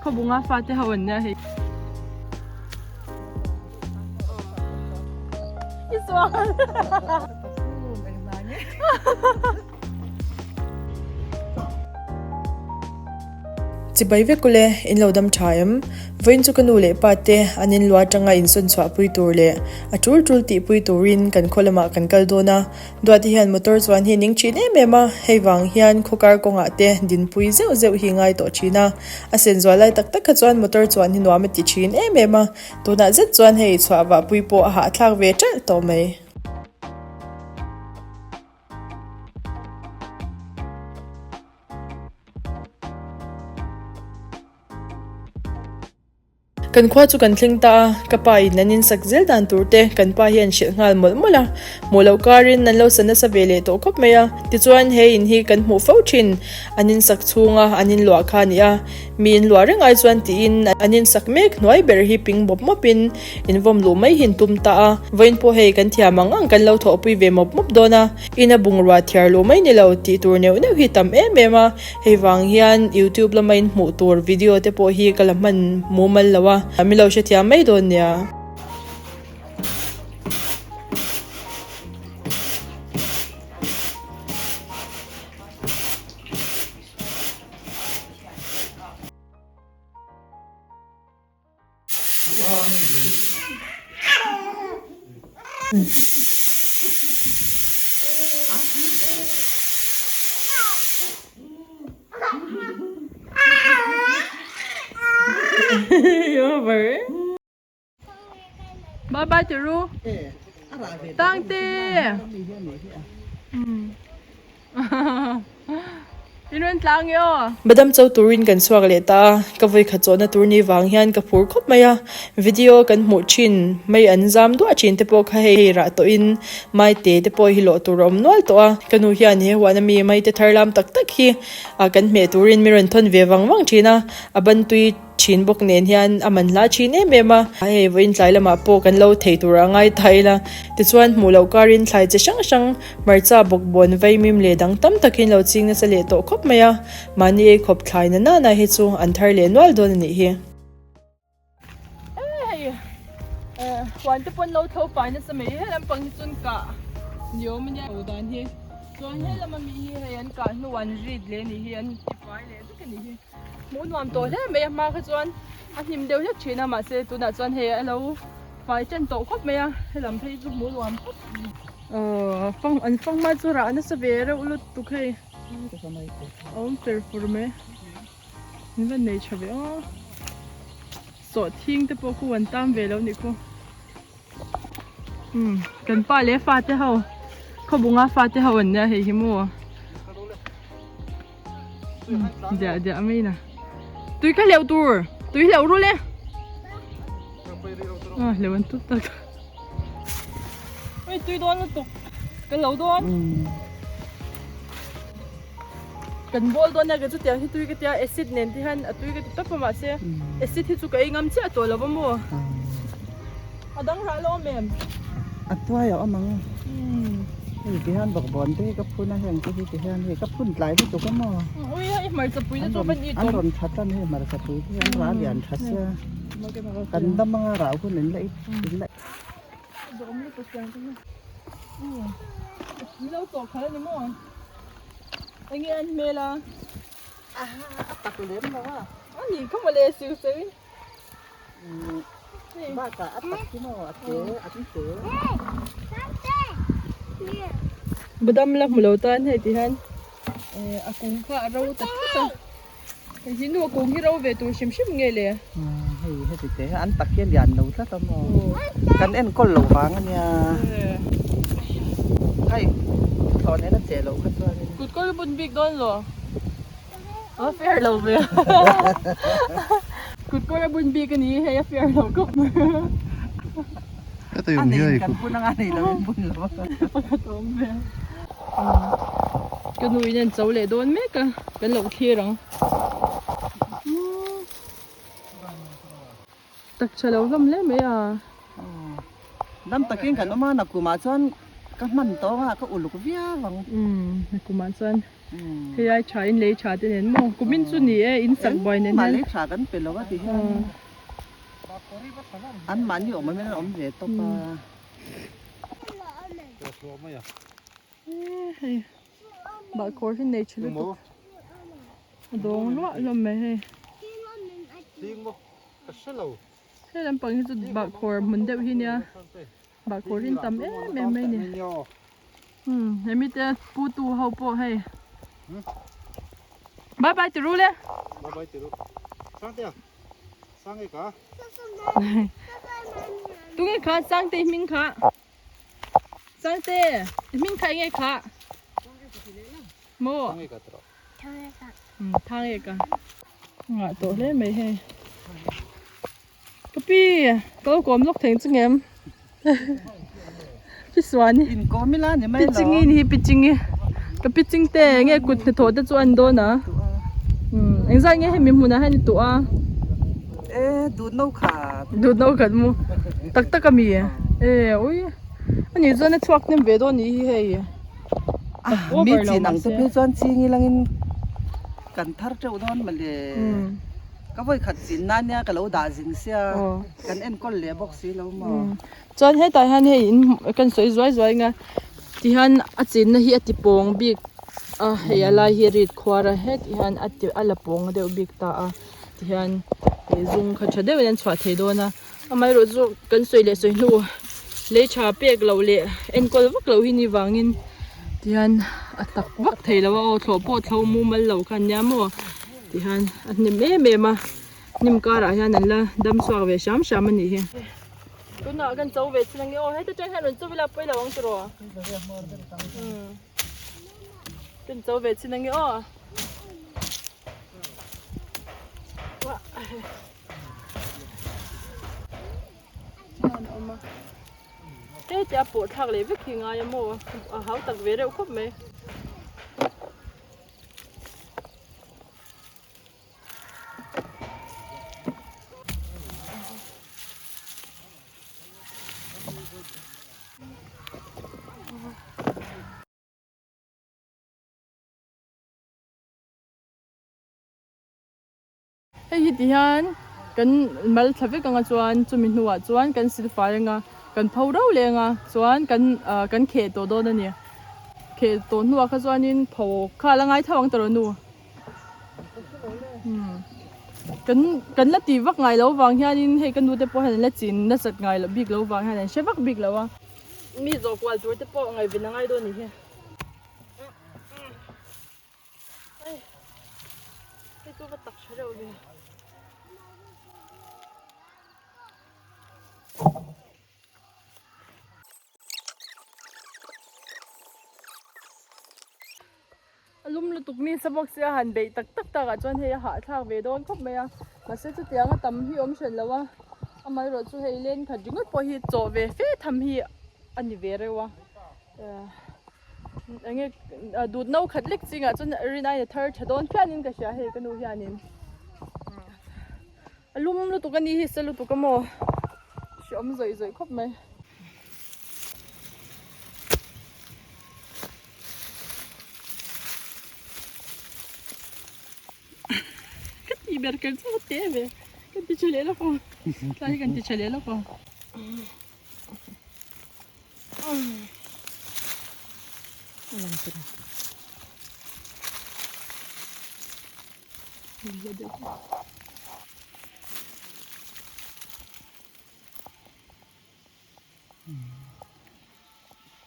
Khawbunga fate ho an nia hei. I sual. Chibai vek ule, in lo dam tha em? Vawiin chu ka nu leh pa te an in lua atanga insawn chhuah pui tur leh a tul tul tih pui turin kan khaw lamah kan kal dawn a. Duati hian motor chuan hi ning thin em em a, hei vang hian khawkar kawngah te dinpui zeuh zeuh hi ngai tawh thin a. A sen zual lai tak tak kha chuan motor chuan hi nuam a ti thin em em a, tunah zet chuan hei chhuah vahpui pawh a hahthlak ve ṭalh tawh mai. Kan khua chu kan thleng ta a, ka pa in an insak zel dan tur te kan pa hian hrilh nghal mawlh mawlh a, hmuh loh karin an lo sa nasa ve leh tawh khawp mai a, tichuan he in hi kan hmuh fo thin, an insak chhunga an inluah kha a ni a, mi inluah reng ai chuan tiin an insak mek hnuai ber hi ping mawp mawp in invawm luh mai hi an tum ta a, vawiin pawh hei kan thiam ang ang kan lo thawhpui ve mawp mawp dawn a. Ina bungrua thiar luh mai ni lo tih tur neuh neuh hi tam em em a, hei vang hian youtube lama in hmuh tur video te pawh hi ka la hman mumal lo a, min lo hrethiam mai dawn nia. Bye bye ti ru. Tangte. In rawn tlang e aw. Badam cho turin kan chhuak leh ta a, ka vawi khat chawhna tur ni vang hian ka phur khawp mai a, video kan hmuh thin mai an zam duah thin te pawh kha hei rah tawhin maite te pawh hi lawh tur a awm nual tawh a, ka nu hian he huan ami maite thar lam tak tak hi kan hmeh turin mi rawn thawn ve vang vang thin a, a ban tui Thin bawk nen hian a man hla thin em em a, hei vawiin tlai lamah pawh kan lo thei tur a ngai ta ila, tichuan hmuh loh karin thlai chi hrang hrang hmarcha bawk bawn vaimim leh dang tam takin lo ching nasa leh tawh khawp mai a, mahni ei khawp thlai na nana hi chu an thar leh nual dawn a nih hi. Hei huan te pawn lo tho fai nasa mai he lampang hi chuan kah ni awm a nia aw dan hi chuan he lama mi hi hei an kah hnu an rit leh a nih hi an tifai leh vek a nih hi. Hmuh nuam tawh hle mai a hma kha chuan a hnim deuh hlek thin a mahse tunah chuan hei a lo fai tan tawh khawp mai a helam phei chu hmuh nuam khawp aw fang an fang hma chu rah nasa ve reuh lutuk hei a awm fer fur mai an van nei tha ve aw sawhthing te pawh khu an tam ve lo nih khu umm kan pa leh fate ho khawbunga fate ho an nia hei hi maw. Diah diah mai na. Tui kha hleuh tur. Tui hleuh rul e. Ah, hleuh an tut tak. Oi, tui dawn lutuk. Kan lo dawn. Kan ball dawn a ka chu tiang hi tui ka tia acid nen te hian a tui ka ti tawp a mahse acid hi chu ka ei ngam chiah tawh lo va maw. A dang rah lo awm em? A tuai a awm ang. Hei ti hian bawkbawn te hi ka phun a, heng te hi ti hian hei ka phun tlai lutuk a maw? Ui hei hmarcha pui te chu van i tawm. An rawn tha tan hei hmarcha pui te hi an rah lian tha sia. Kan dam anga rah hun in la i in la. Zawm lutuk chiang te hi. Min lo tawh khalh a ni maw? Enge an hmel a? A tak lem lo a. A nih kha mawle siu sawi. Bakah a tak hi maw a te a te. Badam la hmu lo tan hei ti hian a kung kha a ro ta thut a hei hi nu a kung hi ro ve tur hrim hrim nge le. Hei heti te an tak hi a lian lo tlat a maw kan enkawl lo vang a nia hei thlawh nen a che loh kha chuanin. Kut kawr bun bik dawn lo. A fair lo ve. Kut kawr a bun bik a ni hei a fair lo khawp mai. A nei kan bun anga nei lo in bun lo. Pakhat a awm ve. Ka nu in an cho leh dawn mek a kan lo thlir ang. Tak tha lo hlawm hle mai a. Dam takin kan awm a nakumah chuan. Ka hman tawng a ka uluk viau ang. Umm kumah chuan hei ai tha in lei tha te nen maw kumin chu ni e in sak buai nen hian. Lei tha kan pe lo a ti hian an mahni awm awmin an awm ve tawp a. Hei bahkhawr hi nei tha lutuk a dawng luah hlawm mai hei. He lampang hi chu bahkhawr hmun deuh hi nia. Bahkhawr in tam em em mai ni. Umm hemi te pu tu ho pawh hei. Bye bye ti ru le. Bye bye ti ru. Sangte a. Sange ka. Tunge kha Sangte hming kha. Sangte hming kha enge kha. Mo. Sange ka tro. Umm thange ka. Ngah tawh hle mai hei. Ka pi ka lo kawm lawk thei chu ngem pi suan hi Inkawm ila ni mai lo. Pichingi ni hi pichingi ka piching te nge kut hnathawh te chu an dawn a umm engzat nge hemi hmunah hian i tuah a E dut no khat dut no khat mu tak tak ami e ui ani chuan a chhuak hnem ve dawn nih hi hei Mi chin ang te phei chuan ching ilangin kan thar teuh dawn mawle. Ka vawi khat chin na nia ka lo dah zing sia kan enkawl leh bawk si lo maw. Chuan hetah hian hei in kan sawi zuai zuai anga tihian a chinna hi a ti pawng bik a hei a lai hi a rit khuar a hetih hian a ti a la pawng deuh bik ta a tihian zung kha tha deuhin an chhuah thei dawn a amaherawh chu kan sawi leh sawi hnu lei tha pek loh leh enkawl vak loh hi ni vangin tihian a tak vak thei lo a aw thlawh pawh thlo mumal lo kha ania maw. Tihian a hnim em em a, hnim karah hian an la dam chhuak ve hram hram a nih hi. Tunah kan cho ve chin ange aw, heta tang hian rawn cho ila pawi lo ang tiraw? Umm kan cho ve chin ange aw. Hei te a pawh thlak leh vek hi ngai a maw a hau tak ve reuh khawp mai. Hei hi ti hian kan mal thla vek anga chuan chumi hnuah chuan kan silfai anga kan pho rauh leh anga chuan kan ah kan kheh tawh dawn a ni. Kheh tawh hnuah kha chuanin pho kha a la ngai theuh ang tawh nu. Kan kan la tih vak ngai loh vang hianin hei ka nu te pawh hian an la chin nasat ngai loh bik loh vang hian an hre vak bik lo a. Mi zawh kual tur te pawh ngaihven a ngai dawn a ni hi. Hei chu va tak tha reuh ve. A lum lutuk mi sabawk sia han beih tak tak tak ah chuan hei a hahthlak ve dawn khawp mai a mahse chutiang a tam hi awm hran lo a amaherawh chu hei len khat ringawt pawh hi chawh ve fe tham hi a ni ve reuh a eng nge dut no khat lek chingah chuan rin aiin a thar tha dawn phianin ka hria hei ka nu hianin a lum lutuk a ni hi sa lutuk a maw hreawm zawih zawih khawp mai. Ka tih ber ker chu te ve kan ti tha leh lawk aw tlai hi kan ti tha leh lawk aw.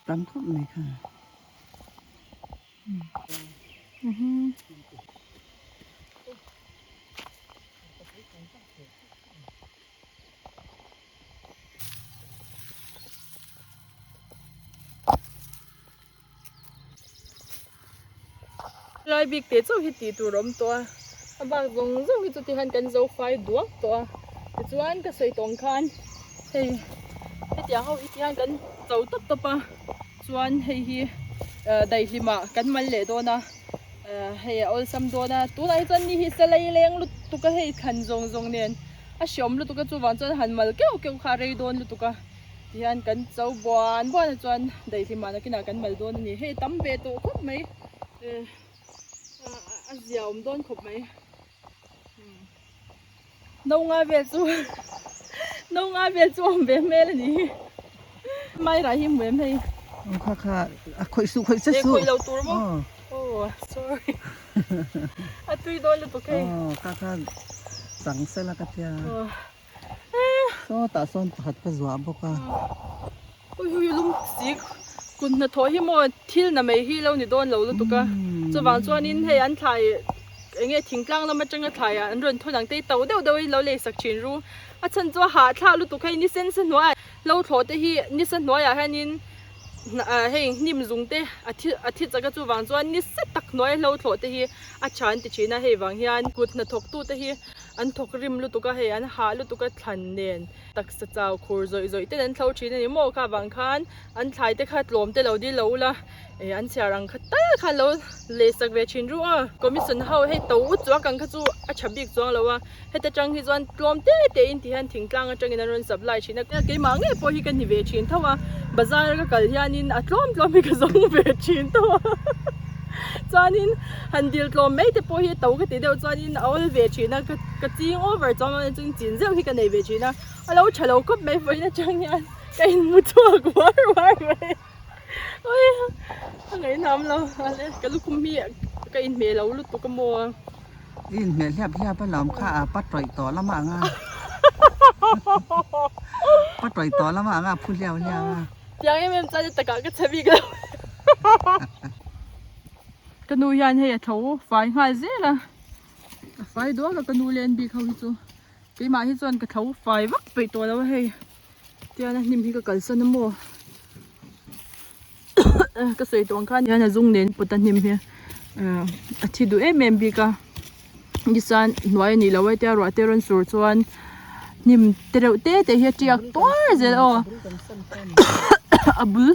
Tam khawp mai kha. Lai bik teh chauh hi tih tur a awm tawh a, a bak zawng zawng hi chu tihian kan zo fai duak tawh a, tichuan ka sawi tawng khan hei hetiang ho hi tihian kan cho tawp tawp a, chuan hei hi daihlimah kan mal leh dawn a, hei a awlsam dawn a, tunah hi chuan ni hi salai leng lutuk a hei thlan zawng zawng nen a hreawm lutuk a chuvang chuan han mal keuh keuh kha a rei dawn lutuk a. Tihian kan cho buan buan a chuan daihlim ah nakinah kan mal dawn a ni. Hei tam ve tawh khawp mai eh a zia awm dawn khawp mai. No nga vel chu no nga vel chu awm ve hmel a ni hi. Mairah hi hmu em hei? Kha kha a khawih suh khawih che suh. Khawih lo tur maw? Oh sorry. A tui dawn lutuk hei. Aw kha kha chang sela ka tia. Saw tah sawn pakhat ka zuah bawk a. Ui hui lum si kut hnathawh hi maw thil na mai hi lo ni dawn lo lutuk a. Chuvang chuanin hei an thlai eng nge thingtlang lam atanga thlai ah an rawn thawn ang te hi to deuh deuh in lo lei sak thin ru. A chhan chu a hahthlak lutuk hei ni sen sa hnuaiah hlo thlawh te hi ni sa hnuaiah hianin hei hnim zung te a thi a thi chak a chuvang chuan ni sa tak hnuaia hlo thlawh te hi a tha an ti thin a hei vang hian kut hnathawk tu te hi An thawk rim lutuk a, hei an hah lutuk a thlan nen taksa chau khur zawih zawih ten an thlo thin a ni maw kha vang khan an thlai te kha tlawm te lo dil lo ula eh an chhiar ang kha tal khan lo leh sak ve thin ru a commission ho hei to ut chuang kang kha chu a tha bik chuang lo a heta tang hi chuan tlawm te te in ti hian thingtlang atangin an rawn supply thin a keimah ngei pawh hi ka ni ve thin tho a bazar a ka kal hianin a tlawm tlawm hi ka zawng ve thin tho a chuanin han dil tlawm mai te pawh hi to ka ti deuh chuanin a awl ve thin a ka ching over chuan a chuan chin zeuh hi ka nei ve thin a a lo tha lo khawp mai vawiin atang hian ka inmu chhuak uar uar mai ui a ngaihnam lo ka lukhum hi ka inhmeh lo lutuk a maw. I inhmeh hliap hliap a lawm kha a pa tawih tawh lama ang a pa tawih tawh lama ang a phu hliau hliau a. Tiang em em chuan i takah ka chhe bik lo. Ka nu hian hei a tho fai nghal zel a, a fai duak a ka nu len bik ho hi chu keimah hi chuan ka tho fai vak peih tawh lo a hei tian a hnim hi ka kalsan a maw ka sawi tawh ang khan hian a zung nen pawt a hnim hi a thi duh em em bik a nichuan hnuai a nih loh a hetia ruah te rawn sur chuan hnim te reuh te te hi a tiak tuar zel aw a bul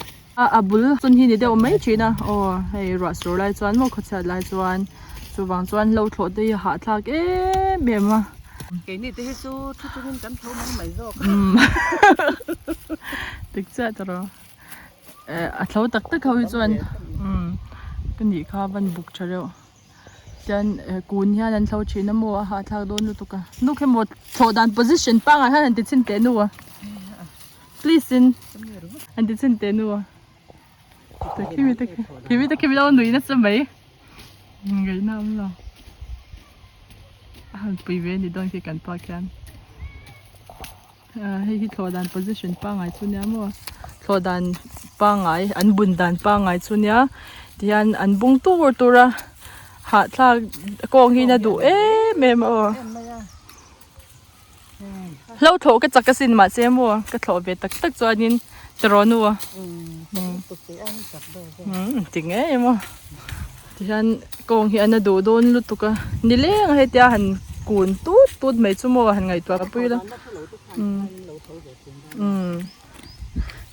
a bul chawn hi ni deuh mai thin a aw hei ruah sur lai chuan maw khawchhiat lai chuan chuvang chuan hlo thlawh te hi a hahthlak em em a. Keini te hi chu thu chungin kan tho mai mai zawk a. Dik chiah ta rawh. A tho tak tak ho hi chuan ka nih kha van buk tha reuh. Chuan kun hian an thlo thin a maw a hahthlak dawn lutuk a. Nuk hi maw thlawh dan position pangngai hian han ti chhin teh nu a. Please in an ti chhin teh nu a. Khi mi te khi khi mi te khi mi lo nui nasa mai. Ngaihna awm lo. A han pui ve a ni dawn khi kan pa khian. Hei hi thlawh dan position pangngai chu nia maw thlawh dan pangngai an bun dan pangngai chu nia tihian an bung tur tur a hahthlak kawng hi na duh em em a aw hlo thlawh ka chak asin mahse maw ka thlawh ve tak tak chuanin tiraw nu ti ngei maw tihian kawng hi a na duh dawn lutuk a nileng a hetia han kun tut tut mai chu maw han ngaihtuah pui ila umm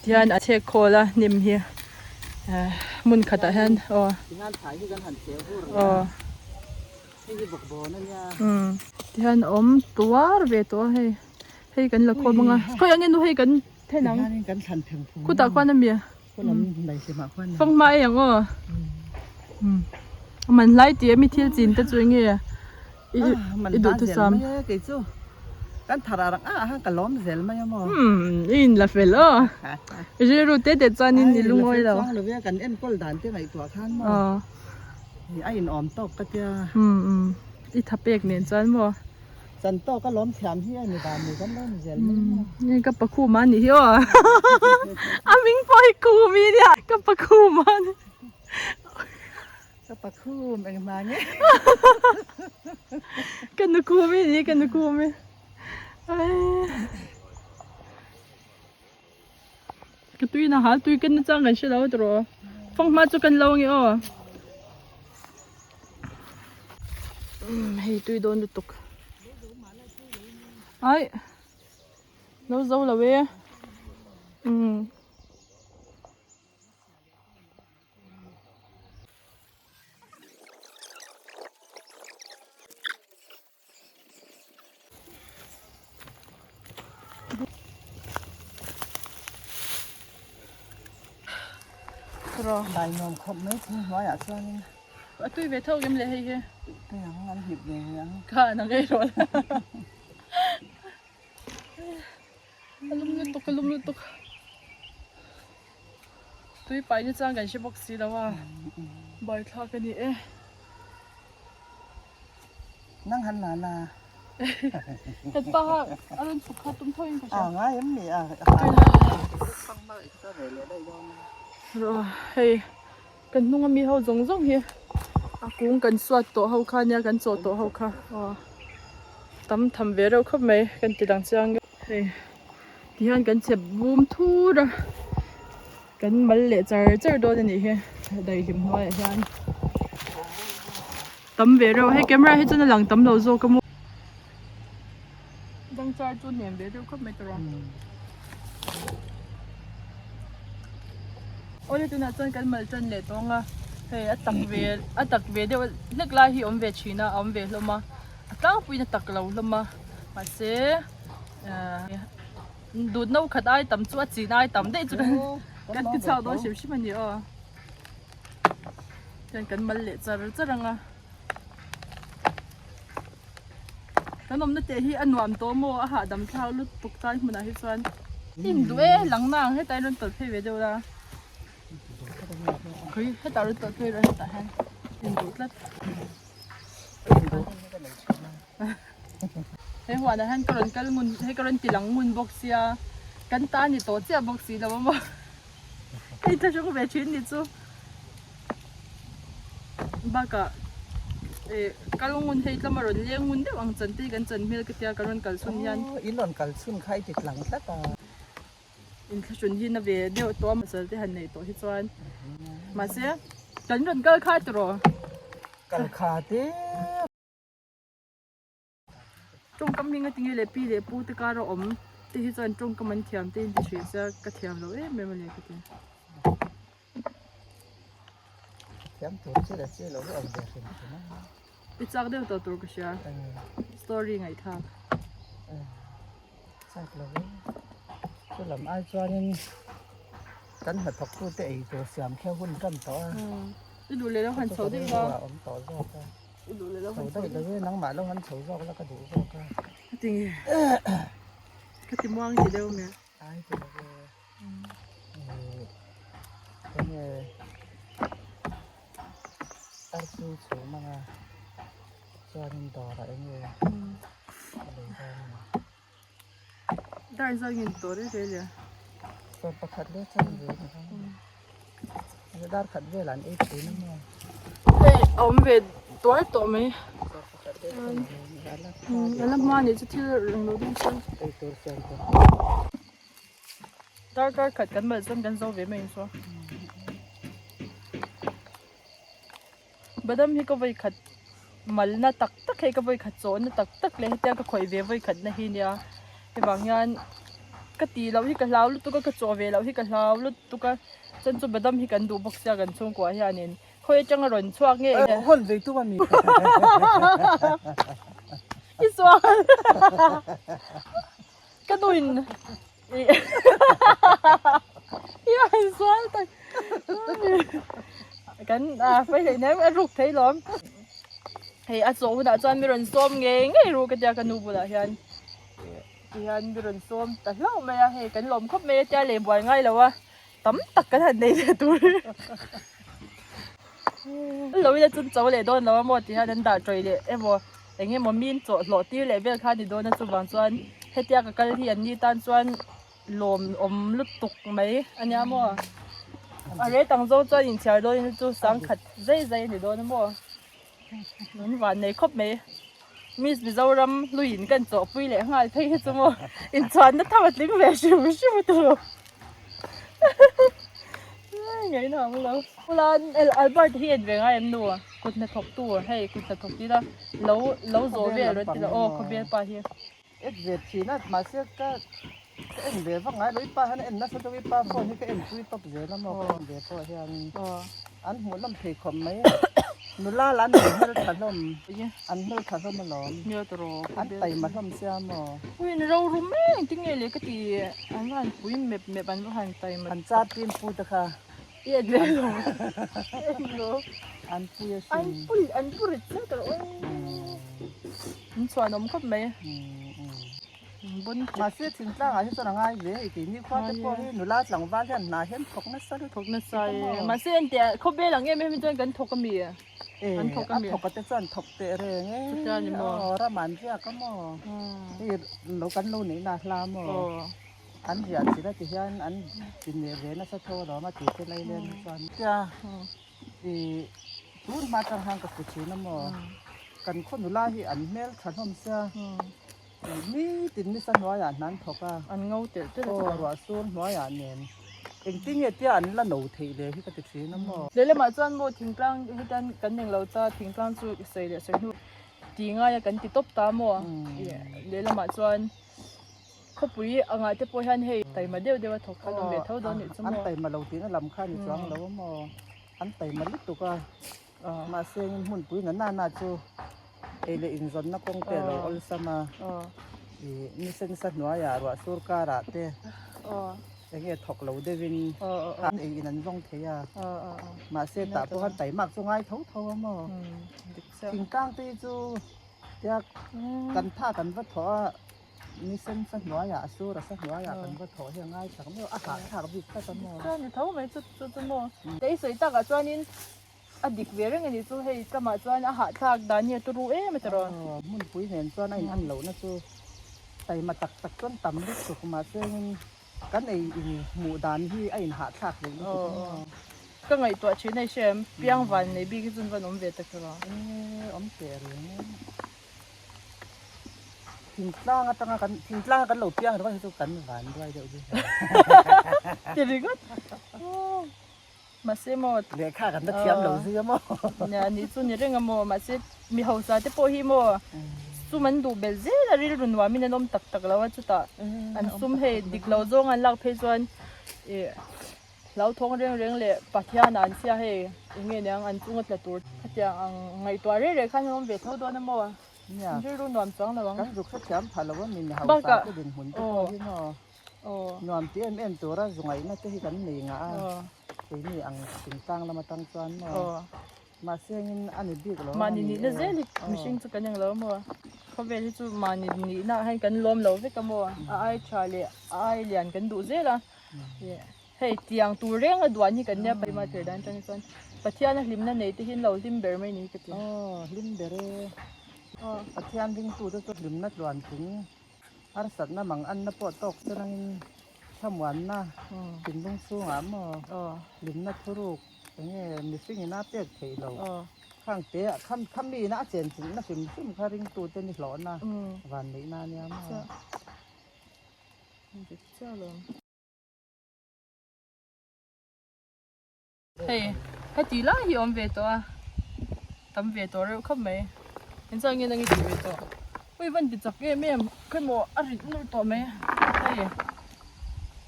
tihian a chhek khawl a hnim hi eh hmun khatah hian aw aw umm tihian a awm tuar ve tawh a hei hei kan la khawm ang a khawi ang nge nu hei kan then ang khutah khuan a mi. Fawng hma ei ang aw. A man hlai tih a mi thil chin te chu eng nge i duh thusam. Kei chu kan thar ah rang ah khan ka lawm zel mai a maw. I in la fel aw. I rilru te te chuan in i lungawi lo. Kan enkawl dan te ngaihtuah khan maw. A in awm tawk ka tia. I tha pek nen chuan maw. Chan tawk a lawm thiam hi a ni dan ni kan lo ni zel mai maw. Nge ka pa khum a nih hi aw. A ming pawh hi khum i nia ka pa khum a ni. Ka pa khum eng hma nge. Ka nu khum i ni ka nu khum i. Ka tui na hal tui kan na chang kan hre lo tawh. Fanghma chu kan lo ange aw. Hei tui dawn lutuk. Ai. Lo zo lo e. Umm. Tiraw. Dai nuam khawp mai thing hnuaiah chuanin. A tui ve tho em le hei hi? Tui ang, an hnip ve ve ang. Kha an ang ei rawh la. A lum lutuk, a lum lutuk. Tui pai ni chuan kan hre bawk si lo a, buaithlak a ni e. Nang han la la. Kan pa kha a rawn chhuk kha tum tho in ka hria. A ngai em ni a. Hei kan hnung ami ho zawng zawng hi a kung kan suat tawh ho kha nia kan chawh tawh ho kha aw tam tham ve reuh khawp mai kan ti lang chiang hei tihian kan chep bum thur a. Kan mal leh char char dawn a nih hi daihlim hnuaiah hian tam ve reuh hei camera hi chuan a lang tam lo zawk a maw dang char chu nem ve deuh khawp mai tawh awle tunah chuan kan mal tan leh tawng a hei a tak ve a tak ve deuh hlek lai hi a awm ve thin a a awm ve hlawm a a tlangpuiin a tak lo hlawm a mahse ahh. Dut no khat ai tam chu a chin ai tam daih chu kan kan ti chhuak dawn hrim hrim a ni aw. Chuan kan mal leh char char ang a. Kan awmna teh hi a nuam tawh maw a hahdam thlak lutuk tlai hmunah hi chuan. Hnim duh e lang na ang hetah hian rawn tawlh phei ve deuh la. Khawi hetah rawn tawlh phei rawh hetah hian hnim duh tlat. He huanah hian ka rawn kal ngun hei ka rawn ti lang ngun bawk sia kan ta ni tawh chiah bawk si lo a maw hei thlahrung ve thin ni chu bakah eh kal ngun hei tlama rawn leng ngun deuh ang chan te hi kan chan hmel ka tia ka rawn kal chhun hian. Aw in rawn kal chhun kha i ti tlang tlat a. Inthlahrun hi na ve deuh tawh a pasal te han neih tawh hi chuan mahse kan rawn kal kha tiraw. Kal kha te. Tawngkam hi ngatinge leh pi leh pu te kar a awm te hi chuan tawngkam an thiam te in ti hrilh sia ka thiam lo em em a ni ka ti. Thiam tur chi leh chi lo hi awm ve hrim hrim a. I chak deuh tawh tur ka hria story ngaihthlak. Chak lo e. Chu lam ai chuanin kan hnathawk tu te ei tur siam kha hun tan tawh a. I duh leh lo han chho daih la. Awm tawh zawk a. Chho daih lo e nangmah lo han chho zawk la ka duh zawk a. Ka ti nge ka ti muang ti deuh mai. Ai ti lo e. Enge artui chhum anga chuanin dawrah enge a lei dawn a ni. Dar zawngin tawh reng reng le. Sawm pakhat leh chan ve ni kha. Dar khat vel an ei thin a maw. Hei a awm ve tuar tawh mai. Sawm pakhat leh chan ve ni kha. A la hma nih chu thil reng lo deuh chuan. Ei tur siam tur. Darkar khat kan malh chuan kan zo ve mai ang chu. Badam hi ka vawi khat malna tak tak hei ka vawi khat chawhna tak tak leh hetia ka khawih ve vawi khatna hi nia hei vang hian ka tih loh hi ka hlau lutuk a ka chawh ve loh hi ka hlau lutuk a chuan chu badam hi kan duh bawk sia kan chhungkua hianin khawi atanga rawn chhuak nge hawn ve tum a mi i sual ka nuin I han sual tak kan fai hlei nem a ruk thei lawm hei a chawh hunah chuan mi rawn sawm ngei ngei ru ka tia ka nu bulah hian tihian mi rawn sawm ta hlauh mai a hei kan lawm khawp mai a tia lei buai ngai lo a tam tak kan han nei ve tur lo ila chun cho leh dawn lo a maw ti hian an dah tawih leh emaw eng emaw min chawh hlawh tir leh vel kha a ni dawn a chuvang chuan hetia ka kal hi an ni tan chuan lawm awm lutuk mai a nia maw a rate ang zawng chuan inchhiar dawn in chu sangkhat zai zai a ni dawn a maw an van nei khawp mai Miss Mizoram hluiin kan chawhpui leh nghal phei hi chu maw inchhuanna tham a tling ve hrim hrim a tilo ngaihna ang lo Pulan Albert hi en ve ngai em nu kut hnathawk tu hei kut hnathawk tila lo lo zawh vel rawn tila aw khawbel pa hi. En ve thin a mahse ka ka en ve vak ngai lo i pa hian a en nasa deuh i pa phone hi ka en pui tawp zel a maw ka en ve pawh hian an hmuh hlawm thei khawp mai nula lah an hmel tha hlawm an hmel tha hlawm alawm an taima hlawm sia maw. Uiin ro rum em engtin nge le ka ti an va han pui mep mep an va han taima an char tin pu te kha. I en ve lo. En lo. An pui a sin. An pui an pu rit chiang tawh rawh. An chhuan awm khawp mai. Bon Mahse thingtlang ah hi chuan a ngai ve hei keini khua te pawh hi nula tlangval hian hna hian thawk nasa lutuk. Thawk nasa e. Mahse engtiah khawvel ang em em hi chuan kan thawk ami. An thawk a thawk a te chuan thawk teh reng e. Chutia ni maw? Aw ram an riak a maw? Hei lo kan lo neih na hla maw? An riah chilh a ti hian an inneih ve nasa tho alawm a tih te lai leng hi chuan. Tia i tun hma atang khan ka hmu thin a maw? Kan khaw nula hi an hmel tha hlawm sia nitin nisa hnuaiah hna an thawk a. An ngo telh telh a. Aw ruah sur hnuaiah nen. Engtin nge tia an la no theih le hi ka ti thin a maw? Lehlamah chuan maw thingtlang hetan kan eng lo ta thingtlang chu sawi leh sawi hnu ti ngai a kan ti tawp ta maw? Lehlamah chuan khawpui angah te pawh hian hei taima deuh deuh a thawk khan awm ve tho dawn nih chu maw? An taima lo tihna lam kha ni chuang lo a maw? An taima lutuk a mahse hmunpui na nana chu ei leh inzawnna kawng te a lo awlsam a. Ih ni sen sa hnuaiah ruah sur karah te eng nge thawk lo deuhin an ei in an zawng thei a mahse tah pawh khan taimak chu ngai tho tho a maw thingtlang te hi chu tia kan tha kan va thawh a ni sen sa hnuaiah a sur a sa hnuaiah kan va thawh hi a ngai chak meuh a hahthlak bik tlat a maw. Chuan ni tho mai chu chu chu maw kei sawi takah chuanin A dik ve reng a ni chu hei tlama chuan a hahthlak dan hi a turu em a tiraw. Aw hmunpui nen chuan a in an lohna chu taima tak tak chuan tam lutuk mahse in kan ei in hmuh dan hi a in hahthlak leh lutuk a maw. Ka ngaihtuah thin a i hre em piang van nei bik hi chuan van awm ve tak tiraw. E awm teh reng e. Thingtlang atanga kan thingtlang a kan lo piang ringawt hi chu kan van ruai deuh bik a. Ti ringawt. Mahse maw. Lehkha kan la thiam lo zui a maw. Nia ni chu ni reng a maw mahse mi hausa te pawh hi maw sum an duh belh zel a rilru nuam in an awm tak tak lo a chutah an sum hei dik lo zawng an lak phei chuan ih hlauthawng reng reng leh Pathian ah an chhia hei eng nge niang an chunga tla tur khatiang ang ngaihtuah reng reng khan an awm ve tho dawn a maw rilru nuam chuang lo ang. Kan zuk hrethiam pha lo a mi mi hausa te dinhmun te pawh hi maw. Nuam ti em em tura zu ngaihna te hi kan nei ngah a, keini ang thingtlang lam atang chuan maw mahse engin a ni bik lo Mahni nihna zel hi mihring chu kan eng lo maw? Khawvel hi chu mahni nihna ah hian kan lawm lo vek a maw? A ai tha leh a ai lian kan duh zel a, hei tiang tur reng a duan hi kan nia Paima tir dan atang chuan Pathian a hlimna nei te hi an lo hlim ber mai ni ka ti. Aw hlim ber e, Pathian ringtute chu hlimna tluan tling Harsatna mang anna pawh tawk che langin thlamuanna thinlung chhungah maw hlimna thuruk enge mihring ina pek theih lo khang te ah kham kha mi ina a chen chilhna hrim hrim kha ringtute ni hlawhna van neihna ania maw. Hei heti lai hi awm ve tawh a tam ve tawh reuh khawp mai engchuan nge nang i tih ve tawh ui van ti chak em em khawimaw a rit nur tawh mai hei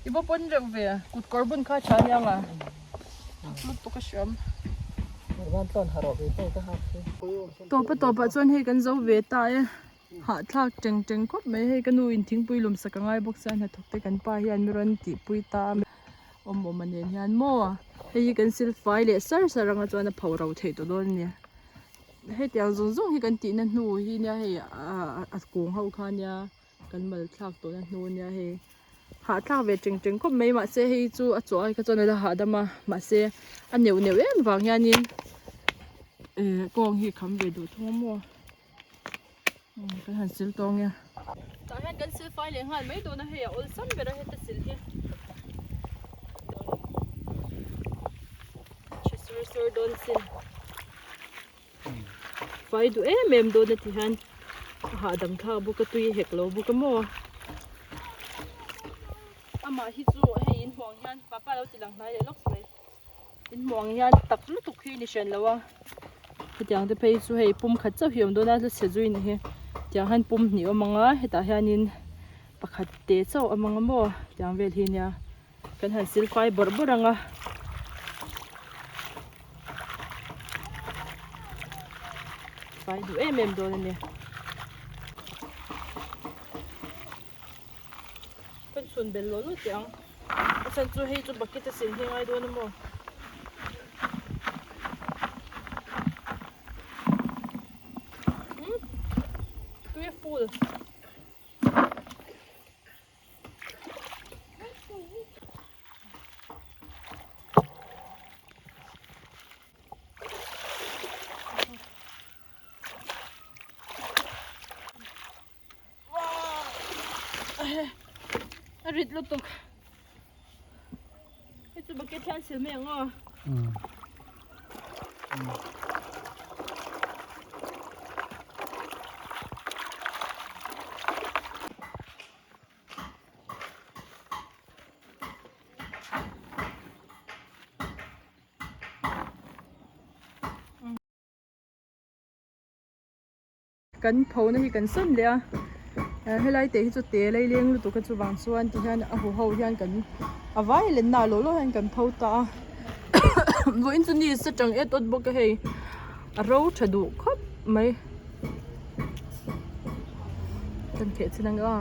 i va pawn reuh ve kut kawr bun kha a tha aniang a lutuk a hriam. Tawpa tawpah chuan hei kan zo ve ta e hahthlak teng teng khawp mai hei ka nu in thingpui lum sak a ngai bawk sia hnathawk te kan pa hian mi rawn tihpui ta a. Awm awm a nen hian maw hei hi kan sil fai leh sar sar anga chuan a pho ro theih tawh dawn a ni hetiang zawng zawng hi kan tihna hnu hi nia hei a kung ho kha nia kan mal thlak tawhna hnu nia hei hahthlak ve teng teng khawp mai mahse hei chu a chawh ai kha chuan a la hahdam a mahse a neuh neuh em vang hianin eh kawng hi kham ve duh thung a maw. Kan han sil tawng e. Tah hian kan sil fai leh nghal mai dawn a hei a awlsam ber a heta sil hi. Chhe sur sur dawn sin. Fai duh em em dawn a ti hian a hahdam thlak bawk a tui hek lo bawk a maw. Amah hi chu hei in hmuh ang hian papa lo ti lang hnai leh lawk mai. In hmuh ang hian tak lutuk hi ni hran lo a hetiang te phei chu hei pum khat chauh hi a awm dawn a la chhe zui ni hi tiang hian pum hnih a awm ang a hetah hianin pakhat te chauh a awm ang a maw tiang vel hi nia kan han sil fai bawrh bawrh ang a. Fai duh em em dawn a ni. Kan chhun bel lo lo teh ang a chhan chu hei chu bucket a sin hi a ngai dawn a maw. A rit lutuk. Hei chu bucket hian sil mai ang aw. Kan pho na hi kan sawn leh a helai te hi chu te lai leng lutuk a chuvang chuan ti hian a huho hian kan a vai lenna ah lawh lawh hian kan pho ta a vawiin chu ni sa tang et awt bawk a hei a ro tha duh khawp mai kan kheh chin ang a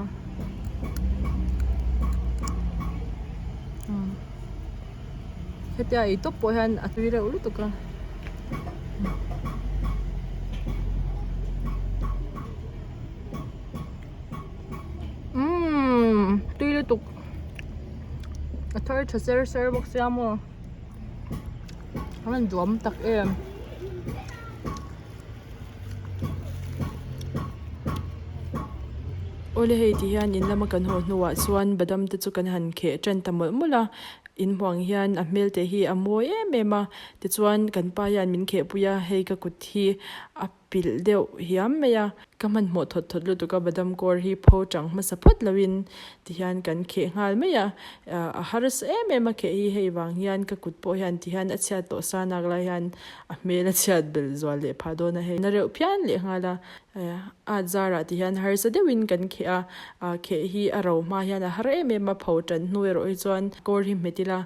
hetia ei tawp pawh hian a tui reuh lutuk a. Umm tui lutuk a thar tha ser ser bawk sia maw a rawn duam tak em. Awle hei ti hian in lama kan haw hnuah chuan badam te chu kan han kheh tan ta mawlh mawlh a in hmuh ang hian a hmel te hi a mawi em em a tichuan kan pa hian min kheh pui a hei ka kut hi a pilh deuh hiam mai a ka hmanhmawh thawt thawt lutuk a badam kawr hi pho chang hmasa phawt loin tihian kan kheh nghal mai a a harsa em em a kheh hi hei vang hian ka kut pawh hian tihian a chhiat tawh sa nak lai hian a hmel a chhiat belh zual leh phah dawn a hei na reuh phian leh nghal a at zarah ti hian harsa deuhin kan kheh a ah kheh hi a ro hma hian a har em em a pho tan hnu erawh hi chuan kawr hi hmet ila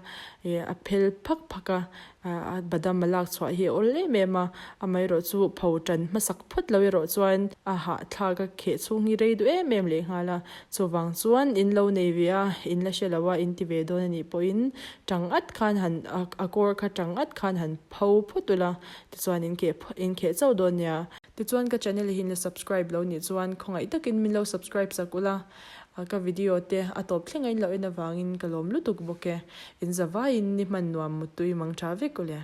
ih a phel phak phak a ah badam a lak chhuah hi a awl em em a amaherawh chu pho tan hmasak phawt lo erawh chuan a hahthlak a kheh chhung hi rei duh em em leh nghal a chuvang chuan in lo nei ve a in la hre lo a in ti ve dawn a nih pawhin tang at khan han a kawr kha tang at khan han pho phawt ula tichuan in kheh in kheh chauh dawn nia. Tichuan ka channel hi in la subscribe lo nih chuan khawngaih takin min lo subscribe sak ula, ka video te a tawp thleng a in lo en avangin ka lawm lutuk bawk e. In zavaiin ni hman nuam muttui mang tha vek ule.